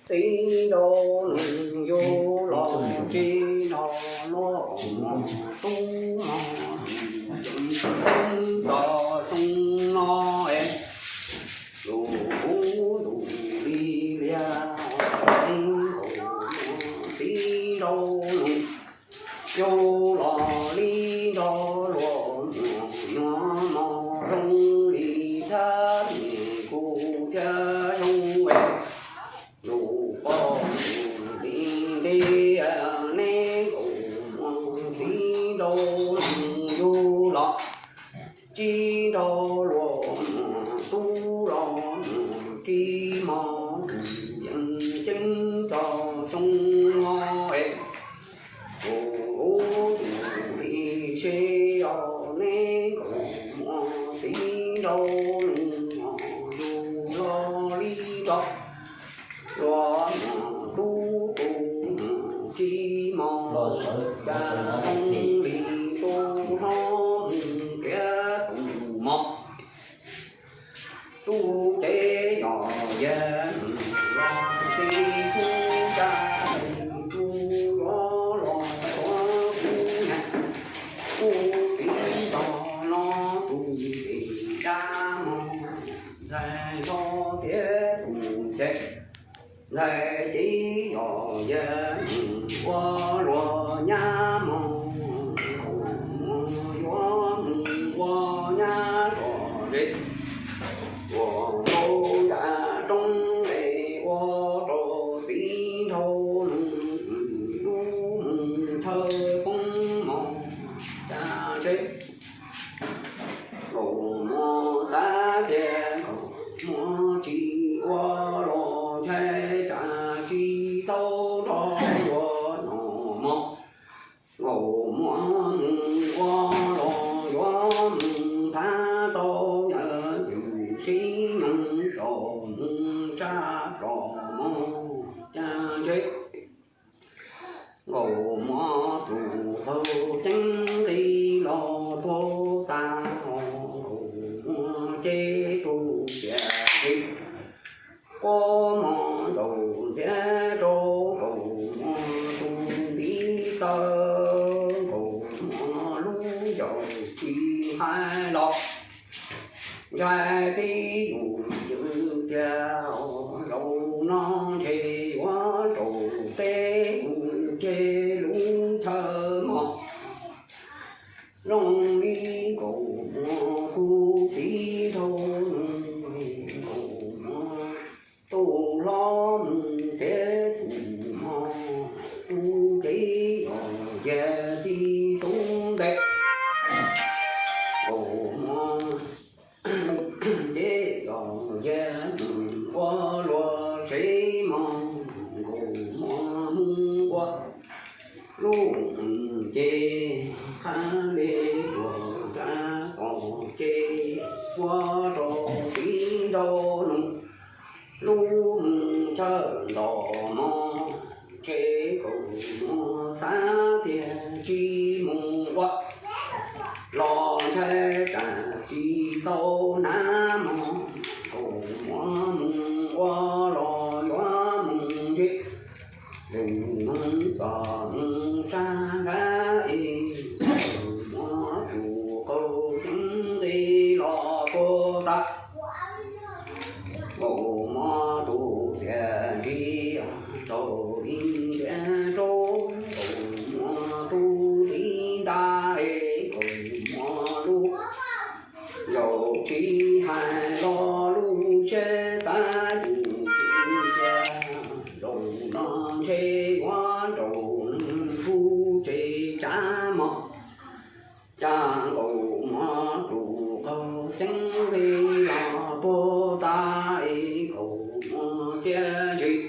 Txiv nraug nus yug los tsis nrog luag mus, tub mos txog xyoo no es lus kuv ntuj li liag. Txiv nraug nus yug los li nrog luag mus, nyuag mos zoo li thab niam kuv thiaj zoo es lus poj ntuj li ntiag. Neb nkaus muag txiv nraug nus yug los tsis nrog luag mus, tub los mus tsis mos, yeej ceeb txog xyoo no es kuv tus li seb os. Neb nkaus muag txiv nraug nus yug los li nrog luag mus, tub tus mus tsis mos, cas zoo li tub hlob mus tiav tus mos. Tub cev yog yawg los txiv xub tsa, tub yuav los tuav kuv niag, kuv txiv tog los tus txiv dab mos, ntxhais hlob tiav tus cev. Ntxhais cev yog yawg mus ua luag nyab mos, nkaus muag yuav mus ua nyab tso ze, ua rau nram roob es ua rau txiv nraug nus lub mus chaw poob mos, cas tsev. Nkaus muag xav tias nkaus muag tsis ua los ntshai tsam tsis tau nrog luag noj mov. Nkaus muag mus ua los yuav mus nphav tau nyias cwm sib nyoog txom mus tsa plom mog cas ntshe. Nkaus muag tus qaug ceeb nqi los tuag tas, nkaus muag ces tus tiam nqi quaj mog ntaus ntxiab rau nkaus muag tus ntiv taw. Nkaus muag lub ncaus tsis hais los ntshai tib yus yws tiag, zaum no ntshe yuav raus teb mus ntshe lub chaw mog. Zoo li nkaus muag kuv txiv dhau, nkaus muag tus hlob mus kev tus mog, kuv cev yog yawg txiv xub ntes. Nkaus muag cev yog yawg mus ua luag sev mog, nkaus muag mus ua lub ces qhab le luag rab qos ces ua rau txiv nraug nus lub mus chaw ntom mog. Ntshe nkaus muag xav tias tsis mus ua los ntshai tsam tsis tau hnav mog. Nkaus muag mus ua los yuav mus ntse, lwm hnub txog mus sab nrab es nkaus muag tus qaug ceeb nqi los tuag tas. Nkaus muag tus txiam ntsig taug li ntiav rau nkaus muag tus ntiv ntaj es nkaus muag lub ncaus tsis hais los lub siab xav yus cia. Zaum no ntshe yuav raug neeg ntxub tsev tsav mog. Cas nkaus muag tus qaug ceeb nqi los tuag tas es nkaus muag txiam ntsig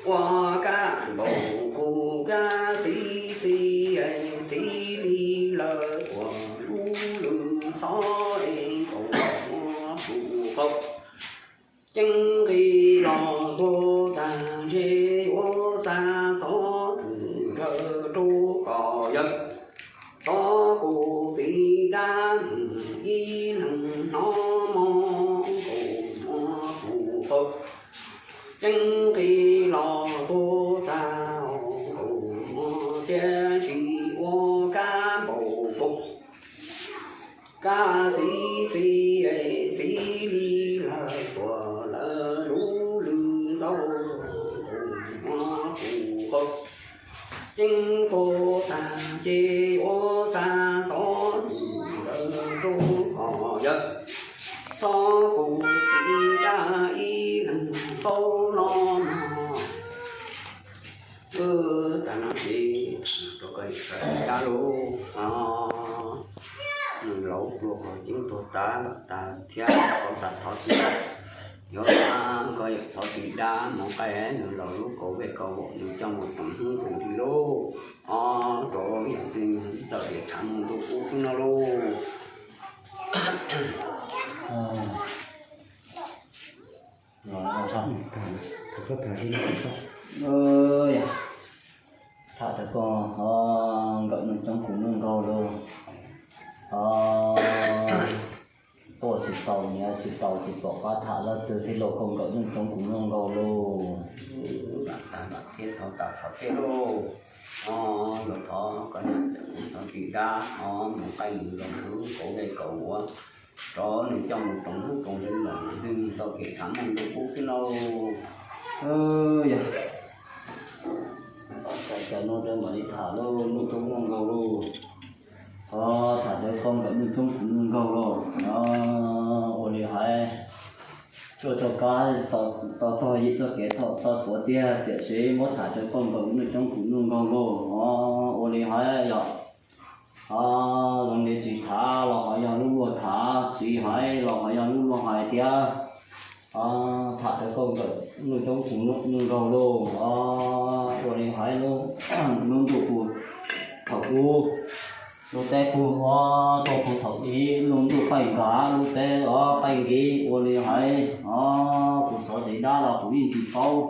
ua kab ntaus kuv kab xib xib xib li lawm uas lub lwm xob es nkaus muag tus qaug ceeb nqi los tuag tas ntshe yuav xa xov tus nrawm rau kom yawg xov kuv txiv dab mus ib leeg hnov mog. Nkaus muag tus txaus, ceeb nqis los tuag tag, cia tsis ua kab npaum koob. Kab xib xib xib li lawm tuam lawv lub lwm ntau, tus qaug ceeb tuag tag ces yuav xa xov ntawd rau hom yawg, xov kuv txiv dab ib leeg tau no mog. Tag no ces rau koj yawm txiv dab lauj, nws laus pluag qhov ceeb tuag tag lawm tas thiab, qhov tas thov txim. Yuav xa koj yawm txiv dab mus qaij nws laus lub kaus vej kaus vom, nws coj mus roos hnub roos hli lauj, rau yawm txiv txawm tias tshav muaj ntuj kub xwb no lauj. Tham rau koj, nkawm nuj coob kuv nuj nkaus lauj. Tuaj tsis tau, nyiav tsis tau, tsis pom qab tham leej twg thiab lauj, koj nkawm nuj coob kuv nuj nkaus lauj. Vam tag vam thiab thov tas thov thiab lauj. Los thov koj niam cov kuv xov txiv dab mus qaij nws laus lub kaus vej kaus vom, rau nws coj mus roos hnub roos hli los nws txoj kev tshav muaj ntuj kub xwb lauj. Yog, cas no rau mam li tham lauj, nuj coob nuj nkaus lauj. Thov tham rau koj nkawm nuj coob kuv nuj nkaus lauj. Ua li hais, cuaj txoj kab tau tog yim txoj kev tau tuav tiag, tiam sis muab tham rau koj nkawm nuj coob kuv nuj nkaus lauj. Ua li hais yog, zoo li tsis tham los ho yog lub luag tham, tsis hais los ho yog lub luag hais thiab. Tham rau koj nkawm nuj coob kuv nuj nkaus lauj. Ua li hais, lub ntuj puag thaum ub, lub teb puag tuaj puag thaum ub, lub ntuj qaij nkav, lub teb qaij nkiv. Ua li hais, kuv xov txiv dab los kuv yeej tsis paub.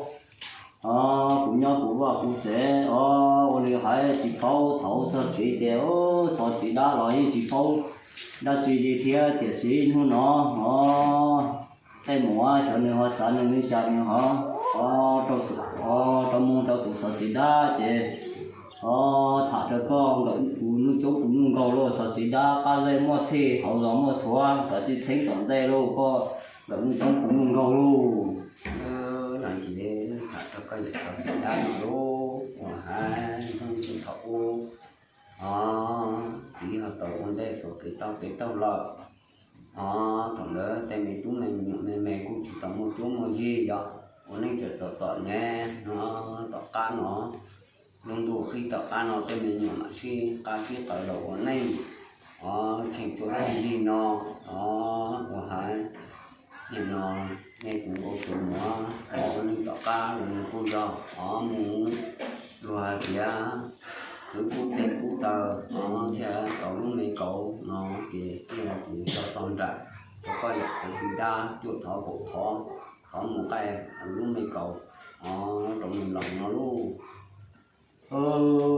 Kuv nyob kuv vaj kuv tsev, ua li hais tsis paub thaum txog tsev tias xov txiv dab los yeej tsis paub dab tsi li thiab, tiam sis hnub no tej muam xyov nws ho xav nws li cas nws ho rau mus rau kuv xov txiv dab ces tham rau koj nkawm kuv nuj coob kuv nuj nkaus lauj. Xov txiv dab qab zej muaj txhij, hauv zos muaj txhuav, koj tsis txheeb tom ntej lauj, koj nkawm nuj coob kuv nuj nkaus lauj. Los ces tham rau koj yawm xov txiv dab no lauj, uas hais hnub thaum ub, txiv ho tau ua ntej xuas kev taug kev taug lawm. Thaum ntawd tej me tub me nyuam me me kuj tsis tau muaj cuab muaj yig yom, ua neej tseem txom txom nyem no. Tom qab no, lub ntuj qhib tom qab no tej me nyuam mam sib qab sib qawm los ua neej, tsheej cuab tsheej yig no. Uas hais nim no nej tus nkauj tus muam ua neej tom qab los nws kuj yog mus luag hais tias khwv kub teg kub taw thiaj tau lub me kaus no, ces thiaj li tau txog nram rau koj yawm xov txiv dab cuaj thov kaum thov, thov mus qaij lub me kaus rau nws laus no lauj.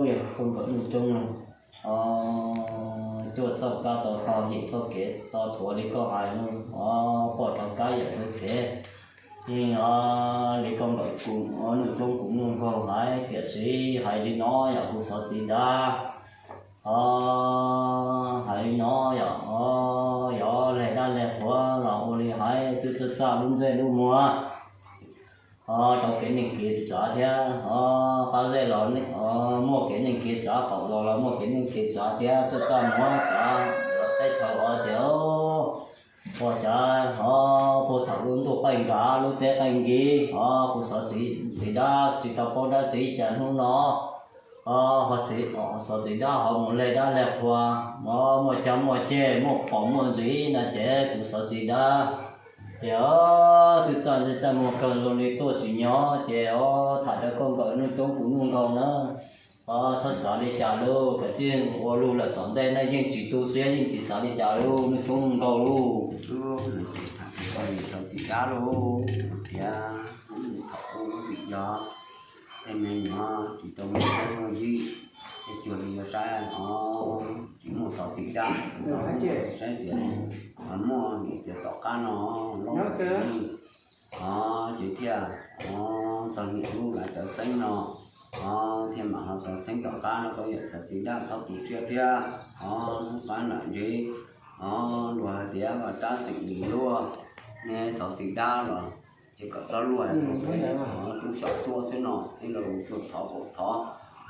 Yog koj nkawm nuj coob lauj, cuaj txoj kab tau tog yim txoj kev tau tuav li koj hais no, poj rau kab yawm rau kev, yeej li koj nkawm kuv nuj coob kuv nuj nkaus hais, tiam sis hais li no yog kuv xov txiv dab, hais li no yog, yog leg dab leg qhuav los ua li hais twb txaj txaj lub ntsej lub muag, rau kev neej kev tsav thiab, qab zej los muaj kev neej kev tsav, qaum zos los muaj kev neej kev tsav thiab, txaj txaj muag tsav teb chaws ua tias ua cas ho puag thaum lub ntuj qaij nkav lub teb qaij nkiv ho kuv xov txiv dab tsis tau paub dab tsi cas hnub no ho xov txiv dab ho mus leg dab leg qhuav, muaj cab muaj ceg muaj pom muaj ntxiv no ces kuv xov txiv dab ces twb txaj txaj muag kawg zoo li tuaj tsis nyob ces tham rau koj nkawm nuj coob kuv nuj nkaus na. Txhob xav li cas lauj, kav tsij ua luj lawm tom ntej na, yeej tsis tu siab yeej tsis xav li cas lauj, nuj coob nuj nkaus lauj. Xov txiv dab lauj, tias thaum ub vim yog tej me nyuam tsis tau muaj cuag li yuav saib no, tsis muaj xov txiv dab, saib tias muaj vim tias tom qab no loj, o ces thiaj, o, txog niam lub lav cawv xeeb no, o, thiaj mam ho rov xeeb tom qab no. Koj yawm xov txiv dab txhob tu siab thiab, o, hnub qab nram ntsis, o, luag hais tias tsab xeem lis luaj, nej xov txiv dab los ces kom txhob luaj, o, tub xyom tsuab xwb no, ib los tsuas thov kaum thov,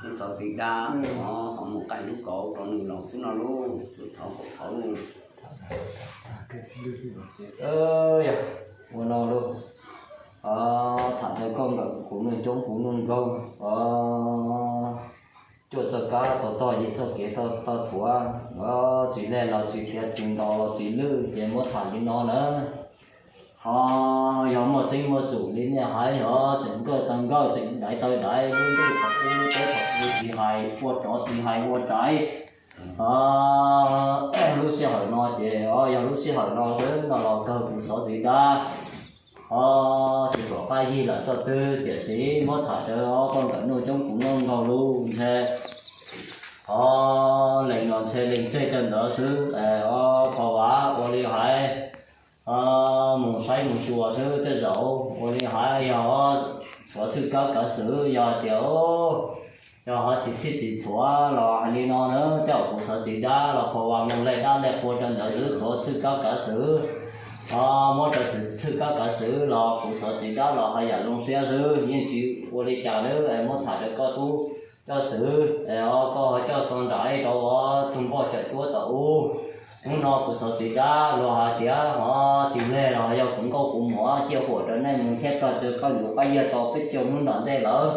nej xov txiv dab, o, ho mus qaij lub kauv rau nws los xwb no lauj, tsuas thov kaum thov lauj. Yog ua no lauj, o, tham rau koj nkawm kuv neej coob kuv neej nkaug, o, cuaj txoj kab tau tog yim txoj kev tau tog thuav, o, tsis leg los tsis khiav tsis ntaus los tsis lwj ces muab tham li no na. Ho yog muaj tseeb muaj tsum li nej hais, yog tseem nkawj taw nkawj tseem daiv taw daiv, lub ntuj thaum ub lub teb thaum ub tsis hais ua rov tsis hais ua raiv, o, lub sij hawm no ces, o, yog lub sij hawm no xwb no los kawg kuv xov txiv dab, o, tsis pom qab yig lawm txoj twg. Tiam sis muab tham rau, o, koj nkawm neej coob kuv neej nkaug lauj, ntshe, o, lees los ntshe lees tseg rau ntawd xwb, o, phos vam ua li hais, o, mus saib mus xyuas xwb tej zaum ua li hais yog tshuav txhwj kab kav xwm, yog tias, o, yog ho tsis txhij tsis txhuav los hais li no na, tej zaum kuv xov txiv dab los phos vam mus leg dab leg qhua rau ntawd xwb, tshuav txhwj kab kav xwm, o, muab rau txhwj kab kav xwm los kuv xov txiv dab los haj yam zoo siab xwb, yeej tsis ua li cas na. Muab tham rau koj tub coj xwm, o, koj ho coj xov nram ej rau, o, tug npoj xyom cuab tom ub. Hnub no kuv xov txiv dab luag hais tias, o, tsis leg los yog kuv nkauj kuv muam ciaj huam rau nej mus thiab, koj tsis, koj yuav pab yag tau peb caug hnub nram ntej lawm.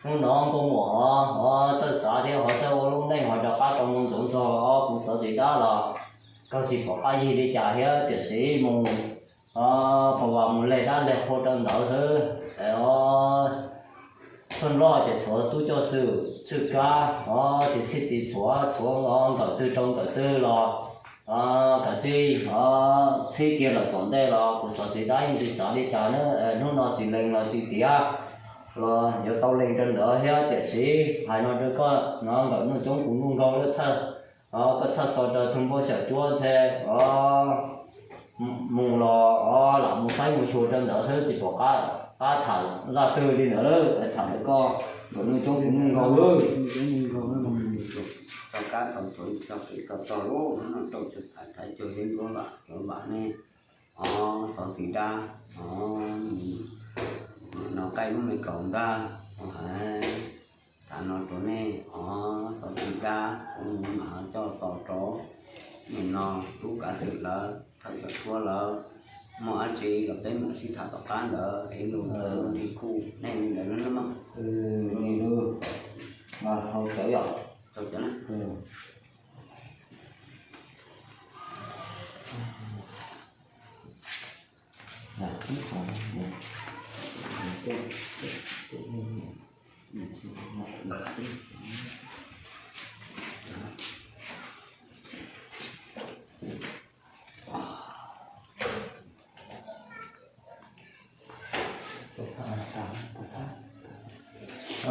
Hnub no nkauj muam ho, o, txawj xav thiab ho txawj ua lub neej ho rov qab rau mus ntxuav ntxog, o, kuv xov txwv dab los kawg tsis pom qab yig li cas thiab, tiam sis mus, o, phos vam mus leg dab leg qhua rau ntawd xwb. Txhaj loj ces tshuav tub coj xwm txhwj kab, o, tsis txhij tsis txhuav, tshuav nkawm twg rau nkawm twg los, o, kav tsij, o, txhib kiag lawm tom ntej los kuv xov txwv dab yeej tsis xav li cas na. Hnub no tsis lees los tsis tiav los yuav tau lees rau ntawd thiab, tiam sis hais no rau koj no, nkawm nuj coob kuv nuj nkaug lawm, o, koj txhaj xav rau tug npoj xyom cuab ntshe, o, mus los, o, lam mus saib mus xyuas rau ntawd xwb, tsis pom qab tham zaj twg li ntawd lawm, tham rau koj nkawm nuj coob kuv nuj nkaug lawm. Tau kab tau txhuv tau kev tau txog lub no rau tsis tham thaiv cuag li nruab vam cuav vam ne. O, xov txwv dab, o, nim no qaij lub me kaus ntag, o, hais tham no rau nej, o, xov txwv dab, kuv mam coj xov rau nim no tub kav xwm lawv, thawj xyom cuab lawv, muaj dab tsi los peb mam sib tham tom qab ntawd, es lus ntawd li kuj nej li ntawd na mog. Li lub, hau cawv yom. Tau cawv na.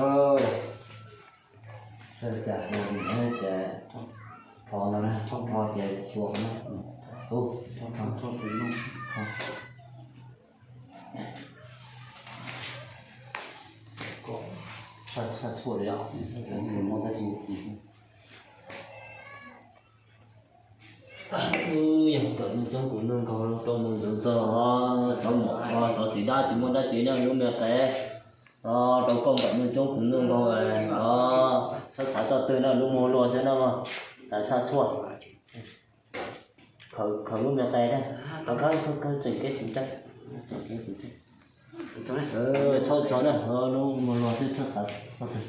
Oj, cas ua li no ces, o, no na, o, ces xyuas no, ub, tshaj tshua li os, muaj dab tsi. Yog nkawm nuj coob kuv nuj nkaug rau mus ntxuav ntxog, xov mom, xov txwv dab tsis muaj dab tsi na, lub me qe, o, rau koj nkawm nuj coob kuv nuj nkaug, o, xav xav txoj twg na, lub muag luag xwb na, tas tshaj tshua. Khaws lub me qe na, khaws khaws tseem kev tseem cai, tseem kev tseem cai. Txhob txog na, lub muag luag xwb txhob xav txoj twg.